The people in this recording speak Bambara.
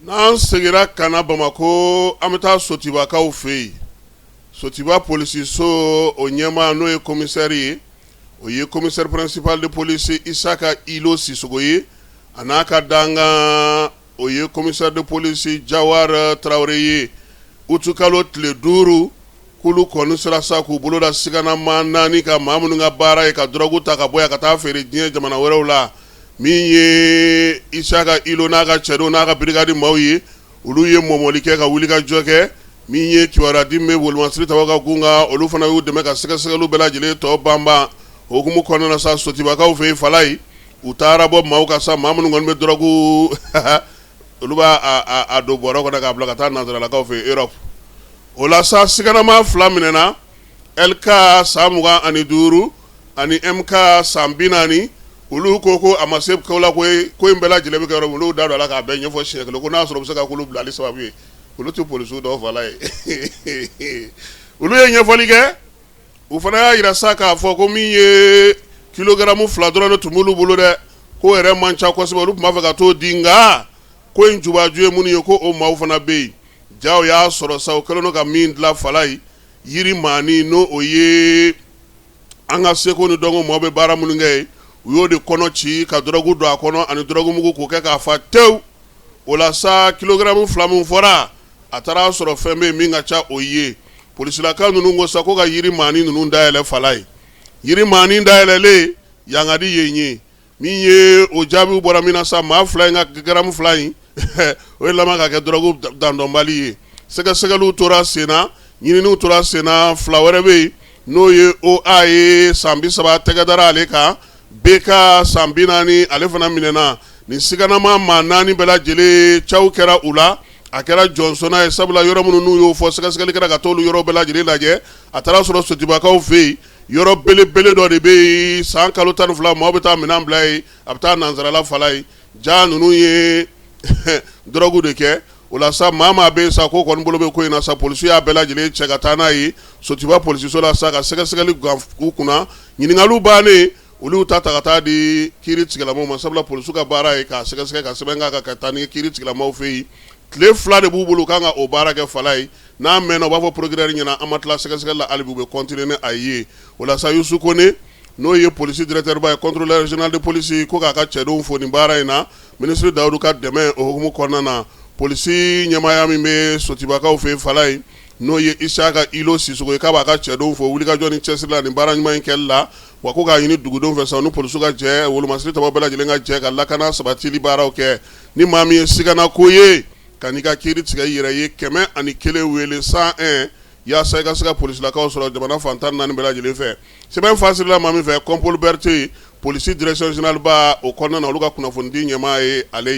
N'an seginna ka na Bamakɔ, an bɛ taa Sotibakaw fɛ yen. Sotiba polisiso o ɲɛmaa, n'o ye commissaire ye, o ye commissaire principal de police Isaka Ilo Sisoko ye, a n'a ka dankan, o ye commissaire de police Jawara Tarawele ye. Utikalo tile 5, k'olu kɔni sera sa k'u bolo da siganamaa naani kan, maa minnu ka baara ye ka dɔrɔgu ta ka bɔ yan ka taa feere diɲɛ jamana wɛrɛw la. Min ye Isaka Ilo n'a ka cɛdenw n'a ka brigade maaw ye, olu ye mɔmɔli kɛ ka wuli ka jɔ kɛ. Min ye kibaruya di bɛ wolomasiri ta ka gun kan, olu fana y'u dɛmɛ ka sɛgɛsɛgɛliw bɛɛ lajɛlen tɔ banban. O hukumu kɔnɔna na sa, Sotibakaw fɛ yen Falayi, u taara bɔ maaw kan sa, maa minnu kɔni bɛ dɔrɔgu, olu b'a a don bɔrɔ kɔnɔ k'a bila ka taa nansaralakaw fɛ Europe. O la sa, siganamaa fila minɛna, LK san 25 ani MK san 40. Olu ko a ma se ko la, ko in bɛɛ lajɛlen bɛ kɛ yɔrɔ min, olu da don a la k'a bɛɛ ɲɛfɔ siɲɛ kelen, ko n'a sɔrɔ u bɛ se ka k'olu bilali sababu ye. Olu tɛ polisiw dɔw Falayi. Olu ye ɲɛfɔli kɛ. U fana y'a jira sa k'a fɔ ko min ye kilogaramu 2 dɔrɔn de tun b'olu bolo dɛ, k'o yɛrɛ man ca kosɛbɛ. Olu tun b'a fɛ ka t'o di, nka ko in jubaju ye minnu ye, ko o maaw fana bɛ yen. Ja o y'a sɔrɔ sa, o kɛlen don ka min dilan Falayi, yiri maani, n'o o ye an ka seko ni dɔnko maaw bɛ baara minnu kɛ yen, u y'o de kɔnɔ ci ka dɔrɔgu don a kɔnɔ ani dɔrɔgumugu k'o kɛ k'a fa tewu. O la sa, kilogaramu 2 min fɔra, a taara sɔrɔ fɛn bɛ min ka ca o ye. Polisilaka ninnu ko sa ko ka yiri maani ninnu dayɛlɛ Falayi. Yiri maani dayɛlɛlen, yan ka di yen ye. Min ye o jaabiw bɔra min na sa, maa fila in ka garamu 2 in, o ye laban ka kɛ dɔrɔgu dandɔnbali ye. Sɛgɛsɛgɛliw tora sen na, ɲininiw tora sen na. Fila wɛrɛ bɛ yen, n'o ye OA ye, san 30, tɛgɛ dara ale kan. BK san 40, ale fana minɛna. Nin siganama maa naani bɛɛ lajɛlen, caw kɛra u la, a kɛra jɔnsɔnna ye, sabula yɔrɔ minnu n'u y'o fɔ, sɛgɛsɛgɛli kɛra ka t'olu yɔrɔ bɛɛ lajɛlen lajɛ. A taara sɔrɔ Sotibakaw fɛ yen, yɔrɔ belebele dɔ de bɛ yen, san kalo 12 maaw bɛ taa minɛn bila yen, a bɛ taa nansarala Falayi. Ja ninnu ye dɔrɔgu de kɛ. O la sa, maa maa bɛ yen sa k'o kɔni bolo bɛ ko in na sa, polisiw y'a bɛɛ lajɛlen cɛ ka taa n'a ye Sotiba polisiso la sa ka sɛgɛsɛgɛli gan u kunna. Ɲininkaliw bannen, olu ta ka taa di kiiri tigilamɔgɔw ma, sabula polisiw ka baara ye k'a sɛgɛsɛgɛ ka sɛbɛn k'a kan ka taa ni kiiri tigilamɔgɔw fɛ yen. Tile 2 de b'u bolo, u kan ka o baara kɛ Falayi. N'a mɛnna, u b'a fɔ procureur ɲɛna an ma tila sɛgɛsɛgɛli la hali bi, u bɛ continuer ni a ye. O la sa, Yusu Kone, n'o ye polisi directeur ba ye, contrôleur général de police, ko k'a ka cɛdenw fo nin baara in na, minisiri Dawudu ka dɛmɛ o hukumu kɔnɔna na. Polisi ɲɛmaaya min bɛ Sotibakaw fɛ Falayi, n'o ye Isaka Ilo Sisoko ye, k'a b'a ka cɛdenw fo wulikajɔ ni cɛsiri la nin baara ɲuman in kɛli la. Wa ko k'a ɲini dugudenw fɛ sa, ni polisiw ka jɛ, wolomasiri tabaw bɛɛ lajɛlen ka jɛ ka lakana sabatili baaraw kɛ. Ni maa min ye sigana ko ye, ka n'i ka kiiri tigɛ i yɛrɛ ye, 101 wele, 101, yaasa i ka se ka polisilakaw sɔrɔ jamana fan 14 bɛɛ lajɛlen fɛ. Sɛbɛn fasirila maa min fɛ, Kɔnpoli Berete, polisi direction générale ba o kɔnɔna na, olu ka kunnafonidi ɲɛmaa ye ale.